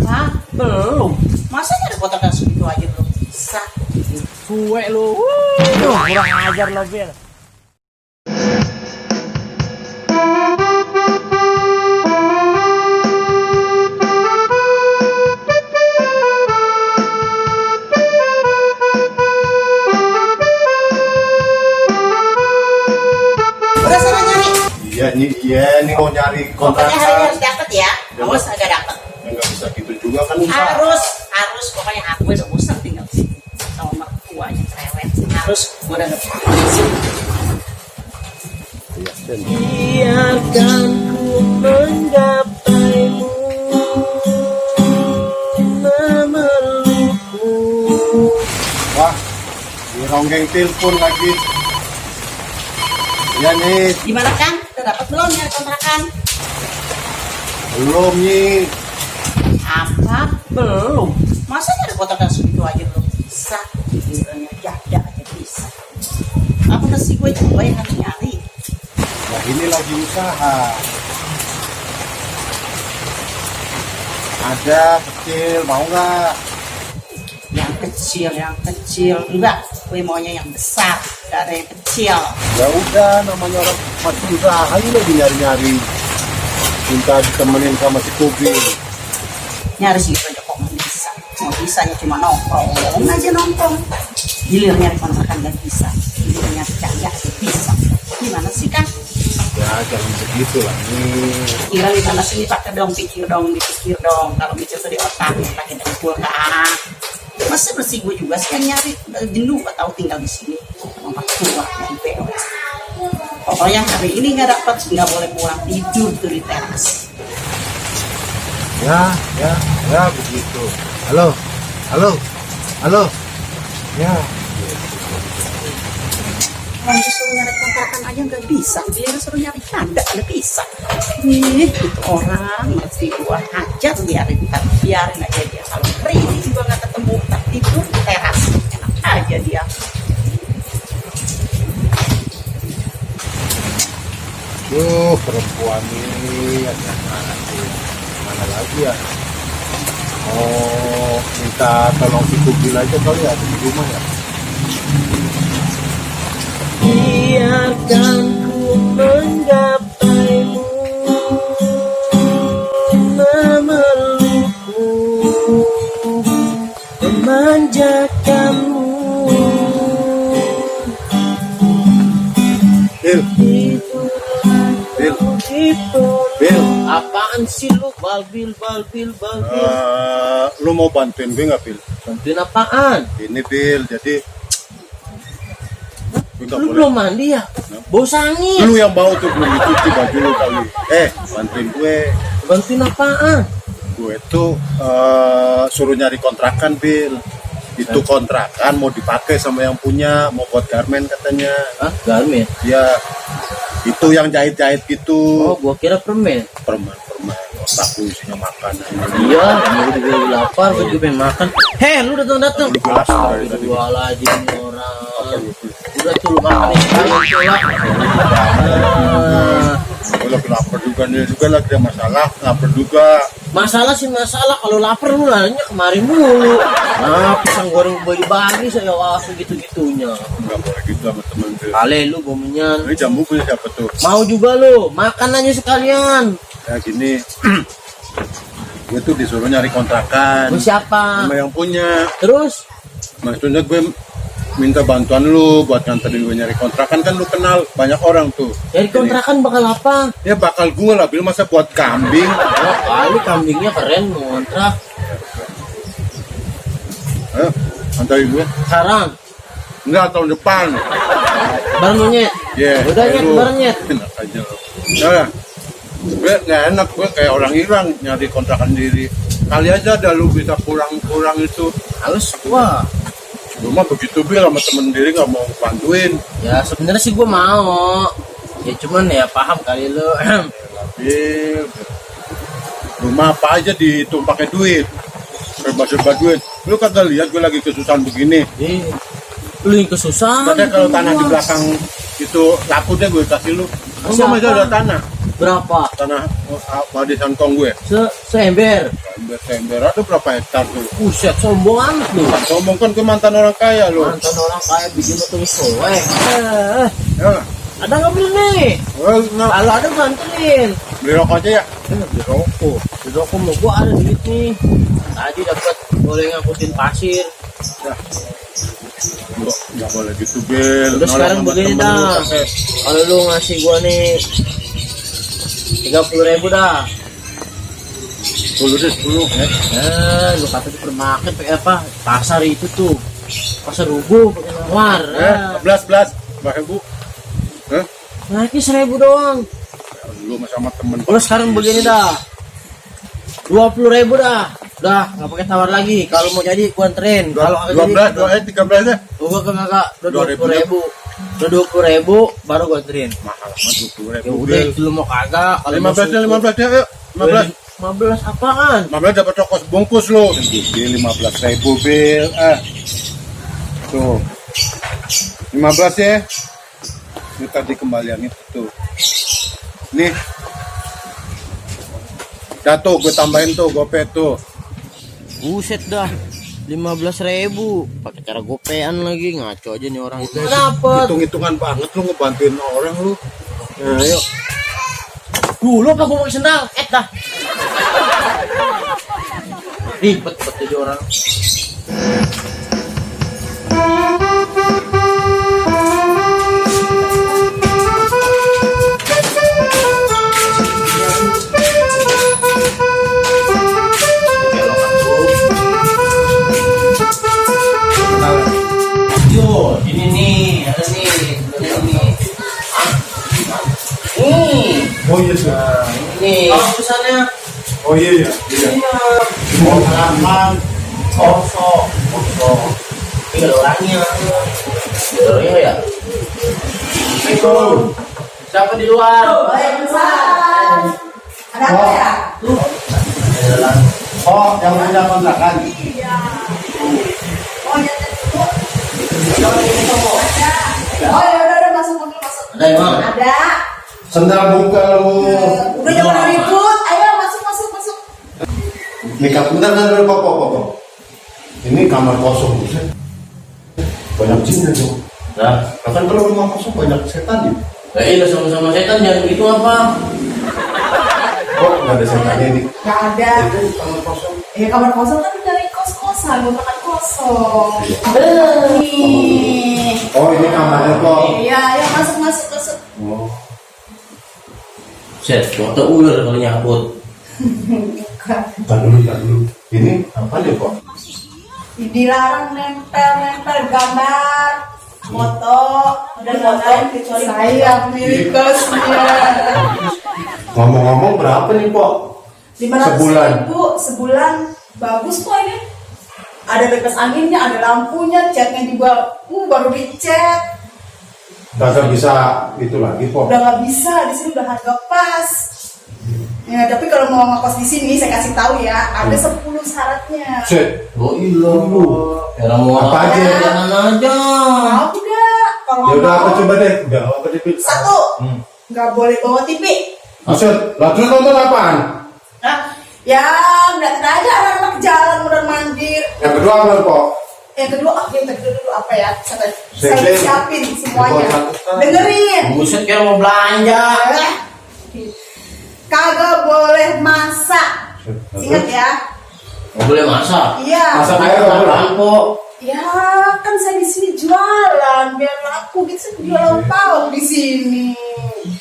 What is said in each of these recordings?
Apa? Belum. Masa nyari kontrakan segitu aja belum bisa? Suwe lu. Kurang ajar lo, Bil. Udah sana nyari. Iya, ini mau nyari Pokoknya hari ini kontrakan. harus dapet ya. Awas agak dapet. Ya nggak bisa gitu juga kan usaha. Harus. Pokoknya aku udah bosan tinggal di sini sama mertuanya cerewet. Harus gue udah dapet polisi. Biarkan ku menggapaimu, memelukmu. Wah, di ronggeng telepon lagi. Ya nih, Gimana kan? Udah dapet belum nyari kontrakan? belum nih. Apa? Belum. Masa nyari kontrakan segitu aja belum bisa? Gilirannya jada aja bisa. Apa nasi gue juga yang harus nyari? Nah ini lagi usaha. Ada kecil, mau nggak? Yang kecil. Enggak, gue maunya yang besar. Gak ada yang kecil. Ya udah, namanya orang masih usaha ini lagi nyari-nyari. Minta ditemenin sama si Kubi. Nyari sih aja kok nggak bisa. Mau bisanya cuma nongkrong aja nongkrong. Gilir nyari kontrakan gak bisa. Gilir nyari jaya bisa. Gimana sih kan? Ya jangan begitu lah nih. Kira di sana sini pakai dong, pikir dong, dipikir dong. Kalau mikir tuh di otak, pakai dengkul kan. Masa bersih gue juga sih yang nyari jenuh atau tinggal di sini. Sama tua yang bewes. Pokoknya hari ini nggak dapat, nggak boleh pulang tidur tuh di teras. Ya begitu. Halo. Ya. Orang disuruh nyari kontrakan aja nggak bisa, dia disuruh nyari tanda nggak bisa. Nih, itu orang mesti gua hajar biarin aja dia. Kalau ini juga nggak ketemu, tak tidur di teras, enak aja dia. Perempuan ini ada mana lagi ya? Oh, minta tolong si Kubil aja kali ya di rumah ya. Biarkan ku menggapaimu, memelukmu, memanjakanmu. Bil, Apaan sih lu? Balbil. lu mau bantuin gue nggak Bil? Bantuin apaan? Ini Bil, jadi gue nggak Lu boleh. belum mandi ya? Bau sangit. Lu yang bau tuh belum dicuci baju lu kali. Bantuin gue. Bantuin apaan? Gue tuh suruh nyari kontrakan Bil. Itu kontrakan mau dipakai sama yang punya, mau buat garmen katanya. Hah? Garmen? Ya, itu yang jahit-jahit gitu. Oh, gua kira permen. Permen otakku isinya makanan. Iya, gue juga lapar, gue juga pengen makan. Hei, lu datang. Lu gelas dari tadi. Dua lagi orang. Udah tuh lu makan ini sekalian tuh lah. Gue lagi lapar juga nih, juga lagi ada masalah, lapar juga. Masalah sih masalah, kalau lapar lu nanya kemarin mulu. Nah, pisang goreng bagi-bagi saya wah segitu-gitunya. Nggak boleh gitu sama temen Bil. Kale lu gomenyan. Ini jamu punya siapa tuh? Mau juga lu, makan aja sekalian. Ya gini, gue tuh disuruh nyari kontrakan Lu siapa? sama yang punya. Terus? Maksudnya gue minta bantuan lu buat nganterin gue nyari kontrakan, kan lu kenal banyak orang tuh. Dari kontrakan bakal apa? Ya bakal gue lah, Bil, masa buat kambing. Oh, kali kambingnya keren mau kontrak. Ayo, antarin gue. Sekarang, Enggak, tahun depan. bareng monyet. Ya, Udah nyet, bareng nyet. Enak aja lo. Nah, gue nggak enak, gue kayak orang hilang nyari kontrakan diri. Kali aja ada lu bisa kurang itu. Halus gua. Rumah begitu Bil, sama temen diri nggak mau bantuin. Ya sebenarnya sih gua mau. Ya cuman ya paham kali lu. Bil, rumah apa aja dihitung pakai duit, serba duit. Lu kagak lihat gue lagi kesusahan begini. Lu yang kesusahan. Katanya kalau tanah di belakang itu laku deh, gue kasih lu. Lu masih ada tanah. Berapa? Tanah warisan kong gue. Seember. Desember. Ada berapa hektar tuh? Buset, sombong amat lu. Ngomong kan ke mantan orang kaya lo. Mantan orang kaya bikin lo tulis soek. Ya. Ada nggak beli nih? Nah, Kalau ada bantuin. beli rokok aja ya. Beli rokok. Beli rokok mau gua ada duit nih. Tadi dapat boleh ngangkutin pasir. Nggak boleh gitu, Bil. Udah sekarang begini dah. Kalau lu ngasih gua nih 30.000 dah. 10 deh, 10. Lu kata di supermarket pakai apa? Pasar itu tuh. Pasar Rubuh pakai nawar. 11. Ibu. Naiknya 1.000 doang. Lu sama temen. Kalau sekarang begini dah. 20.000 dah. Udah, nggak pakai tawar lagi. Kalau mau jadi gua anterin. Kalau nggak jadi 13 ya. gua kagak. Udah 20.000. Udah 20.000 baru gua anterin. Mahal amat 20.000. Ya udah, itu lu mau kagak. Kalau 15 ya, yuk. 15. 15 apaan? 15 dapat rokok sebungkus lo. Bil 15.000, Bil. Tuh. 15 ya. Ini tadi kembalian itu tuh. Nih. Jatuh, gue tambahin tuh, gope tuh. Buset dah. 15.000 pakai cara gopean lagi, ngaco aja nih orang itu. Dapat. Hitung-hitungan banget lu ngebantuin orang lu. Nah, ayo. Dulu apa gua pakai sendal? Dah. Ribet jadi orang. Yo, ini nih, ada nih, ini. Oh iya sih. Nah, ini pesannya. Oh iya ya. Iya. Oh, halaman kosong. Ini ada orangnya. Ada orangnya ya? Assalamualaikum. Siapa di luar? Waalaikumsalam. Ada apa ya? Tuh. Oh, yang punya kontrakan. Iya. Oh ya. Oh ya udah masuk. Ada emang? Ada. Sendal buka lu. Udah jangan ribut. Ayo masuk. Ini bentar dulu Papa. Ini kamar kosong buset. Banyak jinnya dong. Nah, Kan kalau rumah kosong banyak setan ya. iya sama-sama setan jangan begitu apa? Kok nggak ada setannya ini? Gak ada. Itu kamar kosong. Kamar kosong kan dari kos-kosan, kontrakan kosong. Nih. Oh ini kamarnya kok. Iya, ayo masuk. Oh. Set, waktu ular kalau nyabut. Tar dulu. Ini apa ya kok? Dilarang nempel gambar, foto, dan foto kecuali saya milik kosnya. Ngomong-ngomong berapa nih kok? 500.000 sebulan, bagus kok ini. Ada bebas anginnya, ada lampunya, catnya juga baru dicat. Gak bisa itu lagi kok. Udah nggak bisa, di sini udah harga pas. Ya, tapi kalau mau ngekos di sini saya kasih tahu ya, ada 10 syaratnya. Set. Oh iya lu. Orang mau Apa aja? Jangan aja. Mau tidak? Kalau Ya udah mau, apa coba deh. Udah apa deh. Pil? 1, nggak boleh bawa TV. Maksud, lah terus nonton apaan? Hah? Ya, ngeliatin aja anak-anak jalan udah mandir. Yang kedua apa kok? Yang kedua dulu apa ya? Saya Siapin. siapin semuanya. Satu-satu. Dengerin. Buset kayak mau belanja. Kagak boleh masak. Ingat ya. Nggak boleh masak. Iya. Masak air nggak boleh. Apaan kok? Ya, kan saya di sini jualan biar laku gitu, saya jualan pauk di sini.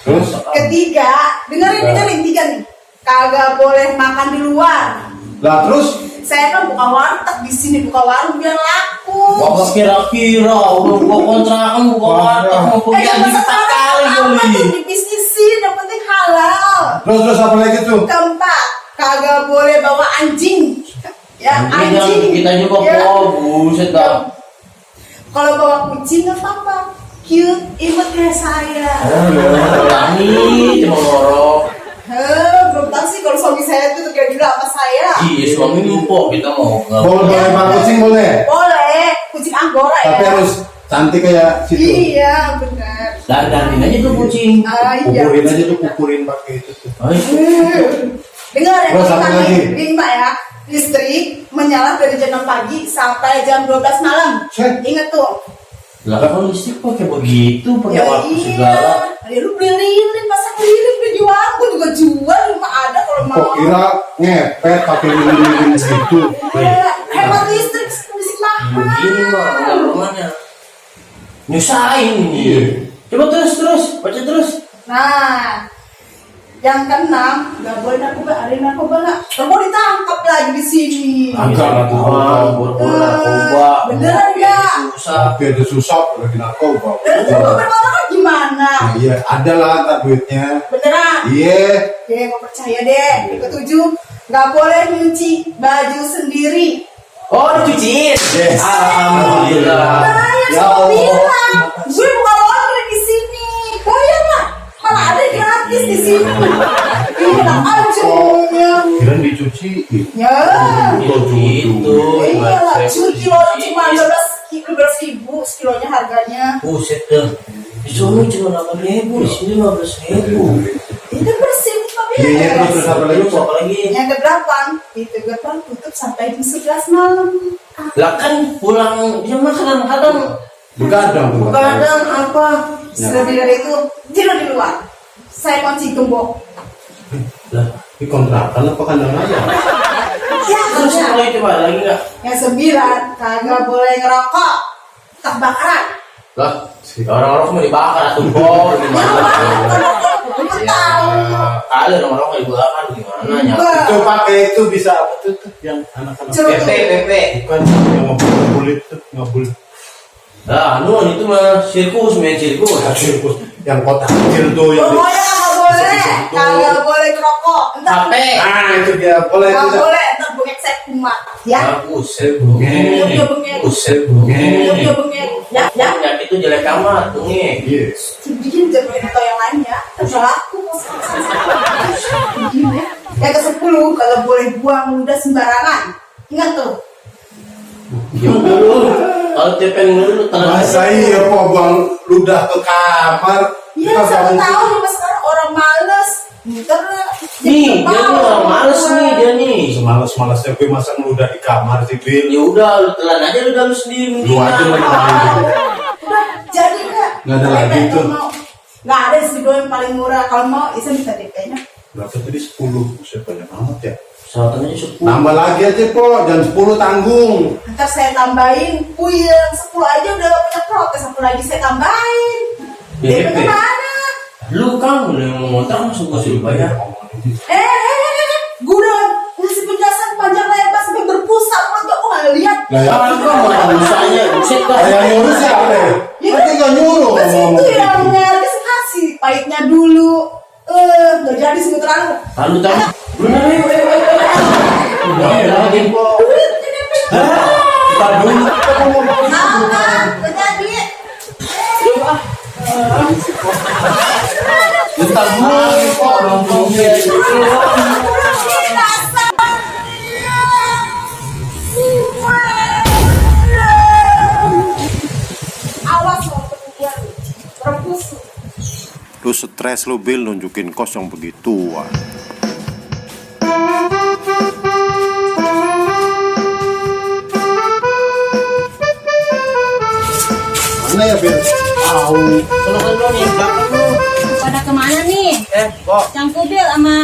Terus? Ketiga, dengerin 3 nih. Kagak boleh makan di luar. Lah terus? Saya kan buka warteg di sini, buka warung biar laku. Bapak kira-kira udah gua kontrakan buka warteg mau kuliah Jangan di 4 kali apa kali. tuh dibisnisin, yang penting halal. Terus apa lagi tuh? Keempat, kagak boleh bawa anjing. Ya, anjing. Kita juga Ya. buset dah. Kalau bawa kucing nggak apa-apa, cute, imut kayak saya. Berani cuma ngorok. Belum tahu sih kalau suami saya itu kira-kira apa saya. Iya suami lupa kita mau nggak Boleh makan kucing boleh? Boleh, kucing Anggora ya. Tapi harus cantik kayak situ. Iya, benar. dandanin aja tuh kucing. Iya. Kukurin aja tuh, kukurin pakai itu tuh. Dengar ya, Terus apa lagi? 5 ya. listrik menyala dari jam 6 pagi sampai jam 12 malam. Ingat tuh. Lah kalau listrik pakai begitu, pakai Ya waktu iya. segala. Ya lu beli lilin, pasang lilin dijual, aku juga jual, rumah ada kalau mau. Kok kira ngepet pakai lilin gitu? Ya, hemat listrik, listrik mahal. Begini mah, enggak kemana. Nyusahin ini. Iya. Coba terus, baca terus. Nah, yang keenam, nggak boleh narkoba, ada narkoba nggak? Kamu ditangkap lagi di sini. Agak lah tuh. Buru-buru narkoba. Beneran nggak? Susah. Tapi ada susah lagi narkoba. Dan itu orang gimana? Iya, ada lah ntar duitnya. Beneran? Iya. Oke, mau percaya deh. Yang ketujuh, nggak boleh nyuci baju sendiri. Oh, dicuciin. Yes. Alhamdulillah. Nah, yang Ya saya Allah. bilang, gue bukan laundry di sini. Bayar lah, malah ada gratis di sini. Enak aja maunya. Kira dicuci. Ya. Gitu. Iya lah, cuci lo cuma 12.000 sekilonya harganya. Buset dah. Di sana cuma 8.000, di sini 15.000. Itu bersih Iya, iya, terus apa lagi? Terus apa lagi? Yang kedelapan, itu gerbang tutup sampai jam 11 malam. Lah kan pulang dia mah kadang-kadang Begadang tuh. kadang apa? Lebih dari itu, tidur di luar. Saya kunci gembok. Lah, Di kontrakan apa kandang ayam? Ya, terus ada. mulai coba lagi enggak? Yang 9, kagak boleh ngerokok. Tak bakaran. Lah, orang-orang mau dibakar atau bol gimana? Kamu tahu. Kali orang-orang mau dibakar gimana ya? Itu pakai itu bisa apa tuh yang anak-anak Jeruk. PP. bukan yang ngabul itu ngabul Lah, itu mah sirkus, main sirkus. sirkus yang kotak kecil tuh yang Pokoknya kagak boleh. Kagak boleh ngerokok. Entar HP. itu dia boleh kagak tidak boleh. Entar bengek saya kumat. Ya. Buset, Iya, bengek. buset, Iya, bengek. Ya, ya. Penyakit itu jelek amat, bengek. yes Bikin jangan atau yang lainnya. Terserah aku. Begini ya. Yang ke-10, kalau boleh buang ludah sembarangan. Ingat tuh. Yuk dulu, kalau cepeng dulu tenang. masa iya kok buang ludah ke kamar Iya, Kita satu bangun. tahun juga sekarang orang males. Ntar Nih, dia nih orang males nih, dia nih. semalas-malasnya gue masa ngeludah di kamar sih Bil Ya udah, lu telan aja lu sendiri. lu aja lagi Udah, jadi nggak? Nggak ada lagi Kalau tuh. mau. Nggak ada sih gue yang paling murah. Kalau mau, Isa bisa DP-nya. berapa tadi 10 siapa yang amat ya Satunya 10. nambah lagi aja kok jangan 10 tanggung Ntar saya tambahin, puyeng 10 aja udah gak punya protes. Satu lagi saya tambahin. DP DP. kemana? Lu kan udah mau ngontrak masuk gak sih bayar? Gue udah ngasih penjelasan panjang lebar sampai berpusat. Menurut gue nggak lihat. lah ya Kan gua mau usahanya, buset dah. yang nyuruh siapa ya Ya kan tinggal nyuruh Pas ngomong itu gitu. yang nyari kasih pahitnya dulu. Gak jadi sebut terlalu. Lalu tahu. Bener nih. Udah lagi kok. Ntar dulu kita mau ngomong Gak jadi. Bentar dulu kok ngomongnya. Awas lo kemudian rebus. Lu stres lu Bil nunjukin kos yang begituan. mana ya Bil Tahu. Sono kan lu nih, belakang lu. Pada kemana nih? Kok Cang Kubil sama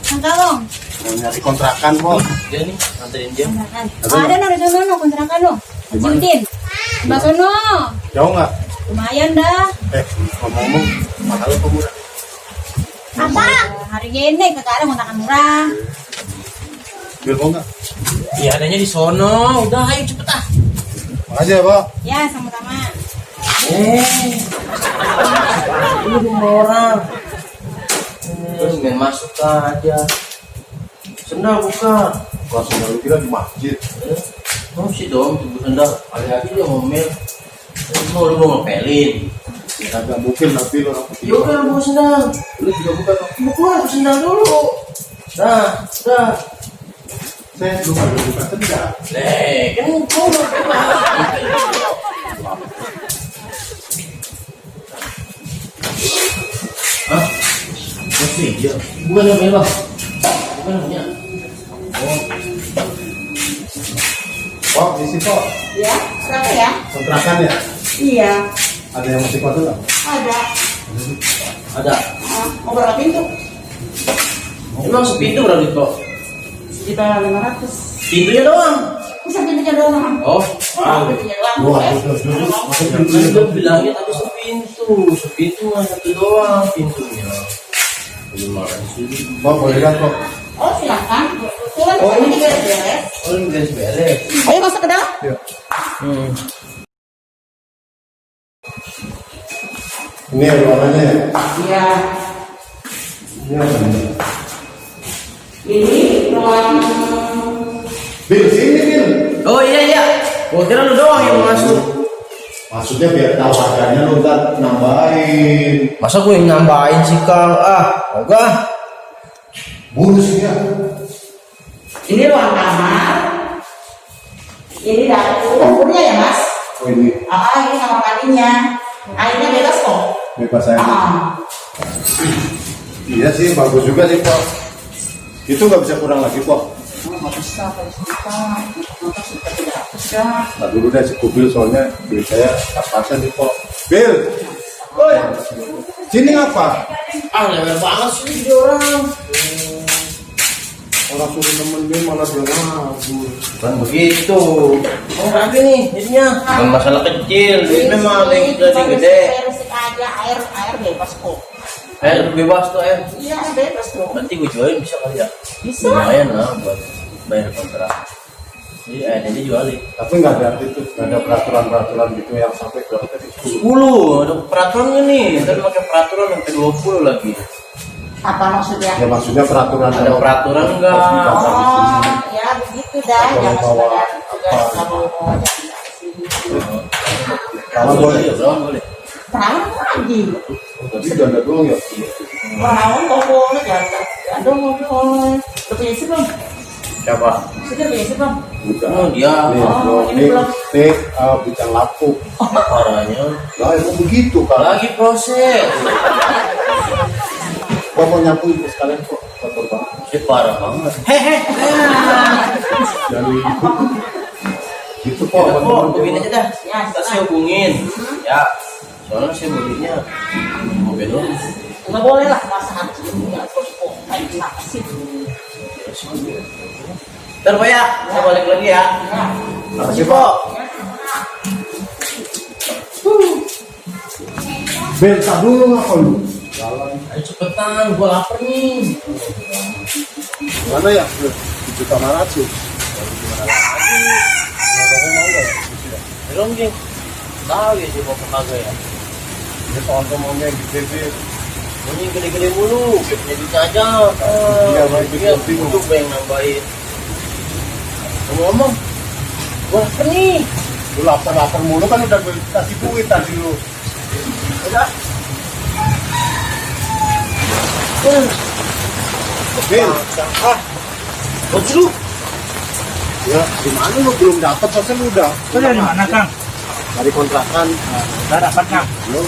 Cang Kalong. mau nyari kontrakan kok dia nih nganterin dia. Kontrakan. Oh, ada no, di sono no, kontrakan no. Haji Udin. Mbak sono. jauh nggak Lumayan dah. ngomong-ngomong mahal apa murah Apa? Hari ini kagak ada kontrakan murah. Bil mau nggak Iya, adanya di sono. Udah, ayo cepet ah. makasih ya Pak Ya, sama-sama. Ini rumah orang. Terus main masuk aja. Sendal buka. kalau sendal lu kira di masjid Oh sih dong, tunggu sendal. Kali-kali dia ngomel. Lu mau ngepelin. agak mungkin tapi orang putih Yaudah, buka sendal. lu juga bukan Buka sendal dulu. Dah. saya belum ada buka sendal Kan kau mau buka. Hah? Masih dia. Bukan yang merah. Bukan yang punya. Oh. Kok, isi kok. Ya, berapa ya? Kontrakan ya? Iya, Ada yang masih kosong nggak? ada. Ada. Mau berapa pintu? Emang sepintu berapa kok? Sekitar 500. Pintunya doang. Bisa pintunya doang. Oh, Pintunya doang. Wah, ya. terus. kan udah bilangnya tadi sepintu mah satu doang pintunya. Gimana sih? Kok, boleh lihat kok. Oh, silakan. Tuhan, Oh, ini ini beres. Oh, ini beres. Ayo masuk ke dalam. Ya. Hmm. Ini ruangannya ya? Iya. Ini apa ini? Ini ruangan. Bil, sini Bil. Oh iya. Gua kira lu doang yang mau masuk. Maksudnya biar tahu harganya lu ntar nambahin. Masa gue yang nambahin sih Kang? Enggak. Bulu sih ya. Ini ruang kamar. Ini dapurnya ya, Mas? Oh ini Ini kamar mandinya. Airnya bebas kok. bebas saya. Iya sih, bagus juga sih Pak. Itu nggak bisa kurang lagi Pak. Nggak bisa, kalau suka. Nggak suka tidak bisa. Nah dulu deh si Kubil soalnya beli saya pas-pasan nih Pak. Bil, woi, sini apa? Lebar banget sih dia orang. Orang suruh nemenin malah dia ngabur. Bukan begitu. Oh, tapi nih, jadinya. Bukan masalah kecil, ini memang yang gede. Beresik aja, air bebas kok. Bebas tuh Iya, bebas tuh. Nanti gue jualin bisa kali ya. Bisa. Lumayan lah buat bayar kontrak. Jadi airnya dijualin. Tapi nggak ada itu, nggak ada peraturan gitu yang sampai berapa tadi? 10. 10, ada peraturannya nih. Ntar pakai peraturan sampai 20 lagi. Apa maksudnya? Ya maksudnya peraturan Ada peraturan enggak? Oh, ya begitu dah. Kalau Jangan bawa sekedar apa? kamu mau jadi di sini. Kalau boleh. Boleh. Terang lagi. Tadi udah ada doang ya. Mau nggak boleh ya? Aduh, boleh. Udah punya isi belum? Siapa? Sudah punya isi belum? Udah. Oh, dia. Nih, Oh, ini nih, belum. nih, bicang lapuk. Parahnya. Lah emang begitu kan? Lagi proses. Gua mau nyapu itu sekalian kok kotor banget. Parah banget. Jadi gitu kok. Oh, hubungin aja dah. Ya, Kita sih hubungin. Ya. Soalnya saya belinya mobil dulu. nggak boleh lah masa harus nggak terus kok. Kayak gimana sih? Ntar Pak ya, saya balik lagi ya. Ya. Makasih Pak. Bentar dulu ngapa lu? Ayo cepetan, gua lapar nih. Mana ya? 7.500. Belum Jing. Tahu ya sih bapak kagak ya. Ini tonton maunya yang gede-gede. Ini gede-gede mulu, biasanya duitnya aja. Iya, baik, Iya, bingung. untuk yang nambahin. Ngomong, gua lapar nih. Lu lapar-lapar mulu kan udah gue kasih duit tadi lu. Udah. Bil, Bagus lu. ya gimana lu belum dapat pasti lu udah. Sudah di mana, Kang? Dari kontrakan. Sudah dapat, Kang? Belum.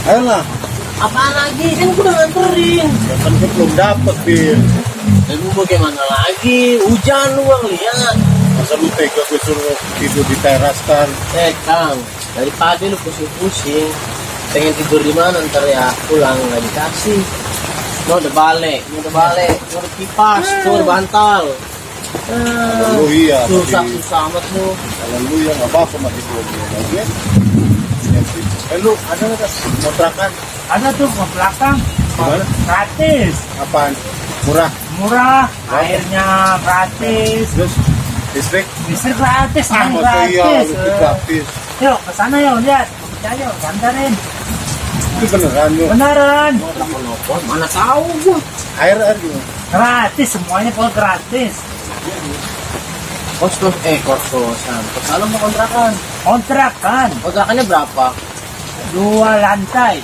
Ayolah, Apaan lagi? Kan gua udah nganterin. ya kan gue belum dapat Bil. Dan lu bagaimana lagi? Hujan lu gak ngeliat. Masa lu tega gue suruh tidur di teras kan? Kang, dari pagi lu pusing-pusing. Pengen tidur di mana ntar ya pulang nggak dikasih. Mau udah balik, mau udah kipas, mau udah bantal. Kalau lu iya, Susah tapi amat lu. kalau lu ya nggak apa-apa masih belum lagi. Ya sih. Lu ada nggak kontrakan? Ada tuh ke belakang. Gimana? Gratis. Apaan? Murah. Murah. Airnya gratis. Terus listrik? Listrik gratis. Air Masa iya, gratis. listrik gratis. Yuk, ke sana yuk, lihat. Ayo, antarin. Itu beneran lu. Beneran. Telepon, mana tahu gua. Air gimana? Gratis, semuanya pokoknya gratis. Kos-kosan. Kalau mau kontrakan. Kontrakan. Kontrakannya berapa? 2 lantai.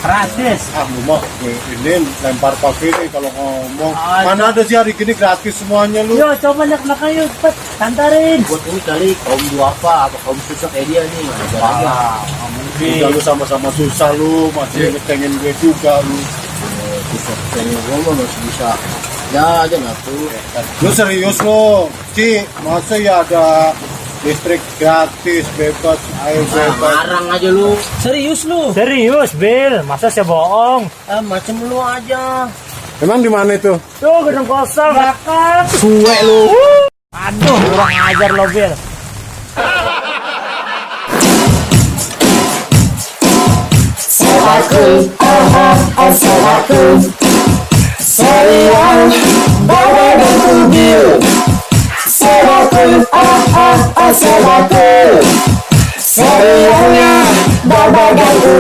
Gratis. Lu mah ini lempar pakai ini kalau ngomong. Ah, Mana ada sih hari gini gratis semuanya lu? Yuk, coba lihat belakang yuk, cepet. Antarin. Buat ini kali kaum duafa apa kaum susah kayak dia nih. Mana ada lagi. Udah lu sama-sama susah lu, masih pengen gue juga lu. Susah kayaknya gua mah masih bisa Ya aja aku. Lu serius lo? Ci, masa ya ada listrik gratis, bebas, air bebas. Marang aja lu. Serius lu. Serius, Bil. Masa saya bohong? Macam lu aja. Emang di mana itu? Tuh, gedung kosong, belakang. Suwe lu. Aduh, kurang ajar lo, Bil. Seriusnya Baba dan Budi.